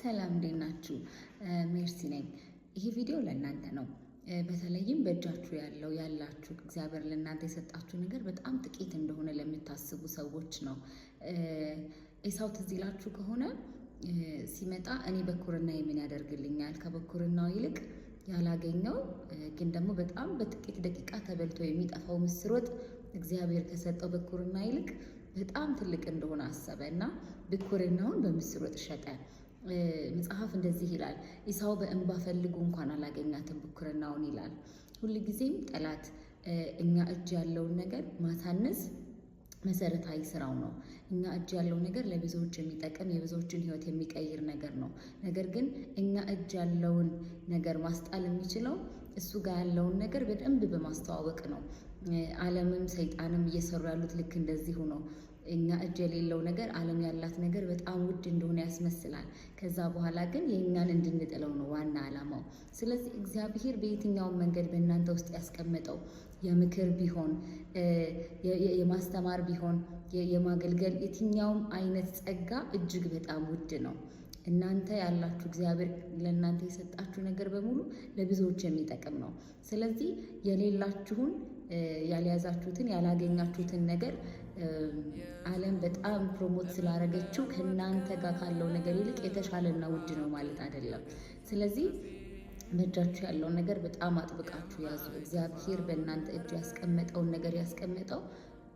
ሰላም፣ እንዴት ናችሁ? ሜርሲ ነኝ። ይህ ቪዲዮ ለእናንተ ነው። በተለይም በእጃችሁ ያለው ያላችሁ እግዚአብሔር ለእናንተ የሰጣችሁ ነገር በጣም ጥቂት እንደሆነ ለምታስቡ ሰዎች ነው። ኤሳው ትዝ ይላችሁ ከሆነ ሲመጣ እኔ በኩርና ምን ያደርግልኛል? ከበኩርናው ይልቅ ያላገኘው ግን ደግሞ በጣም በጥቂት ደቂቃ ተበልቶ የሚጠፋው ምስር ወጥ እግዚአብሔር ከሰጠው በኩርና ይልቅ በጣም ትልቅ እንደሆነ አሰበ እና ብኩርናውን በምስር ወጥ ሸጠ። መጽሐፍ እንደዚህ ይላል፣ ኢሳው በእንባ ፈልጎ እንኳን አላገኛትም ብኩርናውን ይላል። ሁልጊዜም ጠላት እኛ እጅ ያለውን ነገር ማሳነስ መሰረታዊ ስራው ነው። እኛ እጅ ያለው ነገር ለብዙዎች የሚጠቅም፣ የብዙዎችን ሕይወት የሚቀይር ነገር ነው። ነገር ግን እኛ እጅ ያለውን ነገር ማስጣል የሚችለው እሱ ጋር ያለውን ነገር በደንብ በማስተዋወቅ ነው። ዓለምም ሰይጣንም እየሰሩ ያሉት ልክ እንደዚሁ ነው። እኛ እጅ የሌለው ነገር ዓለም ያላት ነገር በጣም ውድ እንደሆነ ያስመስላል። ከዛ በኋላ ግን የእኛን እንድንጥለው ነው ዋና ዓላማው። ስለዚህ እግዚአብሔር በየትኛውም መንገድ በእናንተ ውስጥ ያስቀመጠው የምክር ቢሆን፣ የማስተማር ቢሆን፣ የማገልገል የትኛውም አይነት ጸጋ እጅግ በጣም ውድ ነው። እናንተ ያላችሁ፣ እግዚአብሔር ለእናንተ የሰጣችሁ ነገር በሙሉ ለብዙዎች የሚጠቅም ነው። ስለዚህ የሌላችሁን፣ ያልያዛችሁትን፣ ያላገኛችሁትን ነገር ዓለም በጣም promote ስላደረገችው ከእናንተ ጋር ካለው ነገር ይልቅ የተሻለና ውድ ነው ማለት አይደለም። ስለዚህ በእጃችሁ ያለውን ነገር በጣም አጥብቃችሁ ያዙ። እግዚአብሔር በእናንተ እጅ ያስቀመጠውን ነገር ያስቀመጠው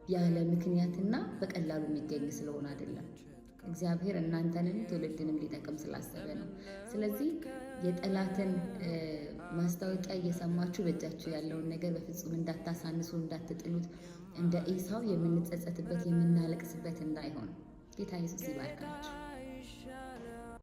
ያለ ምክንያትና በቀላሉ የሚገኝ ስለሆነ አይደለም። እግዚአብሔር እናንተንም ትውልድንም ሊጠቅም ስላሰበ ነው። ስለዚህ የጠላትን ማስታወቂያ እየሰማችሁ በእጃችሁ ያለውን ነገር በፍጹም እንዳታሳንሱ፣ እንዳትጥሉት፣ እንደ ኤሳው የምንጸጸትበት የምናለቅስበት እንዳይሆን። ጌታ ኢየሱስ ይባርካችሁ።